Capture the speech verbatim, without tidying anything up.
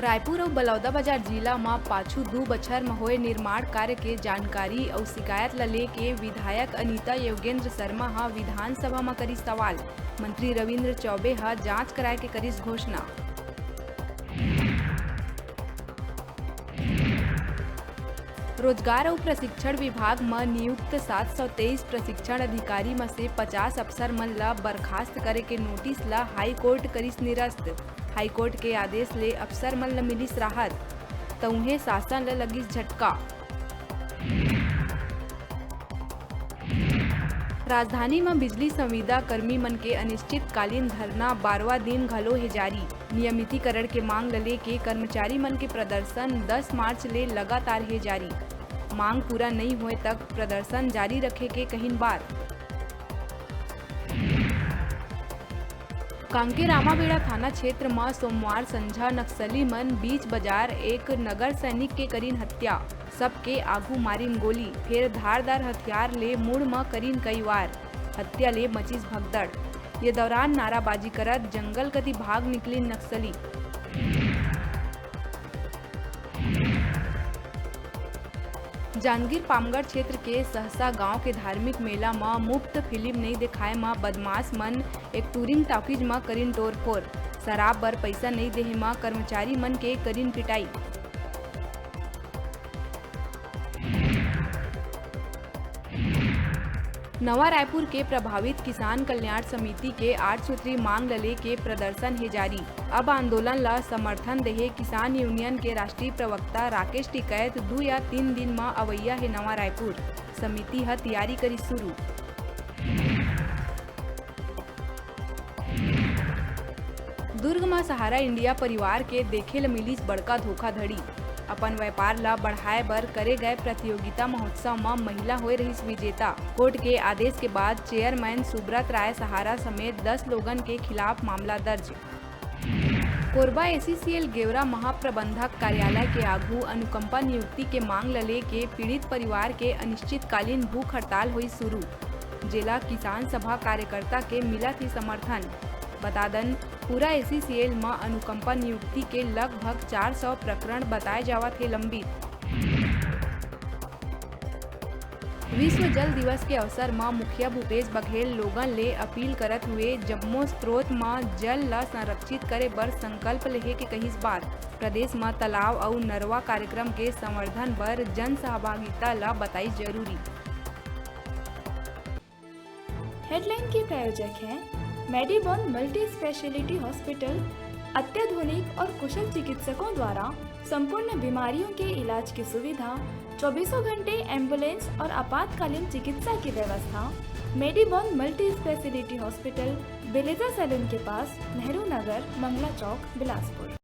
रायपुर अउ बलौदाबाजार जिला म पाछू दू बछर म होए निर्माण कार्य के जानकारी अउ शिकायत ल लेके विधायक अनिता योगेंद्र शर्मा ह विधानसभा म करिस सवाल। मंत्री रविंद्र चौबे ह जांच कराए के करिस घोषणा। रोजगार अउ प्रशिक्षण विभाग म नियुक्त सात सौ तेईस प्रशिक्षण अधिकारी म से पचास अफसर मन ल बर्खास्त करे के नोटिस ल हाई कोर्ट करिस निरस्त। हाई कोर्ट के आदेश ले अफसर मन ल मिलिस राहत, त उहें शासन ल लगिस झटका। राजधानी म बिजली संविदा कर्मी मन के अनिश्चितकालीन धरना बारहवाँ दिन घलो हे जारी। नियमितीकरण के मांग ल लेके कर्मचारी मन के प्रदर्शन दस मार्च ले लगातार हे जारी। मांग पूरा नइ होए तक प्रदर्शन जारी रखे के कहिन बात। कांके रामाबेड़ा थाना क्षेत्र म सोमवार संझा नक्सली मन बीच बाजार एक नगर सैनिक के करिन हत्या। सबके आगू मारिन गोली, फेर धारदार हथियार ले मुड़ म करिन कई वार। हत्या ले मचिस भगदड़। ये दौरान नाराबाजी करत जंगल कति भाग निकलिन नक्सली। जांजगीर पामगढ़ क्षेत्र के सहसा गांव के धार्मिक मेला म मुफ्त फिल्म नइ देखाए म बदमाश मन एक टूरिंग टॉकीज म करिन तोड़फोड़। शराब बर पइसा नइ देहे म कर्मचारी मन के करिन पिटाई। नवा रायपुर के प्रभावित किसान कल्याण समिति के आठ सूत्री मांग ल लेके प्रदर्शन हे जारी। अब आंदोलन ल समर्थन देहे किसान यूनियन के राष्ट्रीय प्रवक्ता राकेश टिकैत दू या तीन दिन म अवइया हे नवा रायपुर। समिति ह तियारी करिस शुरू। दुर्ग म सहारा इंडिया परिवार के देखे ल मिलिस बड़का धोखाधड़ी। अपन व्यापार ल बढ़ाए बर करे गए प्रतियोगिता महोत्सव म महिला होए रहिस विजेता। कोर्ट के आदेश के बाद चेयरमैन सुब्रत राय सहारा समेत दस लोगन के खिलाफ मामला दर्ज। कोरबा एसीसीएल गेवरा महाप्रबंधक कार्यालय के आघू अनुकंपा नियुक्ति के मांग ल लेके पीड़ित परिवार के अनिश्चितकालीन भूख हड़ताल होइस शुरू, जेला किसान सभा कार्यकर्ता के मिलत हे समर्थन। बता दन, पूरा एसीसीएल म अनुकंपा नियुक्ति के लगभग चार सौ प्रकरण बताए जावत हे लंबित। विश्व जल दिवस के अवसर म मुखिया भूपेश बघेल लोगन ले अपील करत हुए जम्मो स्रोत म जल ल संरक्षित करे बर संकल्प लेहे के कहिस बात। प्रदेश म तालाब अउ नरवा कार्यक्रम के संवर्धन बर जन सहभागिता ल बताइस जरूरी। हेडलाइन के प्रायोजक हैं मेडीबॉन मल्टी स्पेशलिटी हॉस्पिटल। अत्याधुनिक और कुशल चिकित्सकों द्वारा संपूर्ण बीमारियों के इलाज की सुविधा, चौबीसों घंटे एम्बुलेंस और आपातकालीन चिकित्सा की व्यवस्था। मेडीबॉन मल्टी स्पेशलिटी हॉस्पिटल, बेलेजा सैलून के पास, नेहरू नगर, मंगला चौक, बिलासपुर।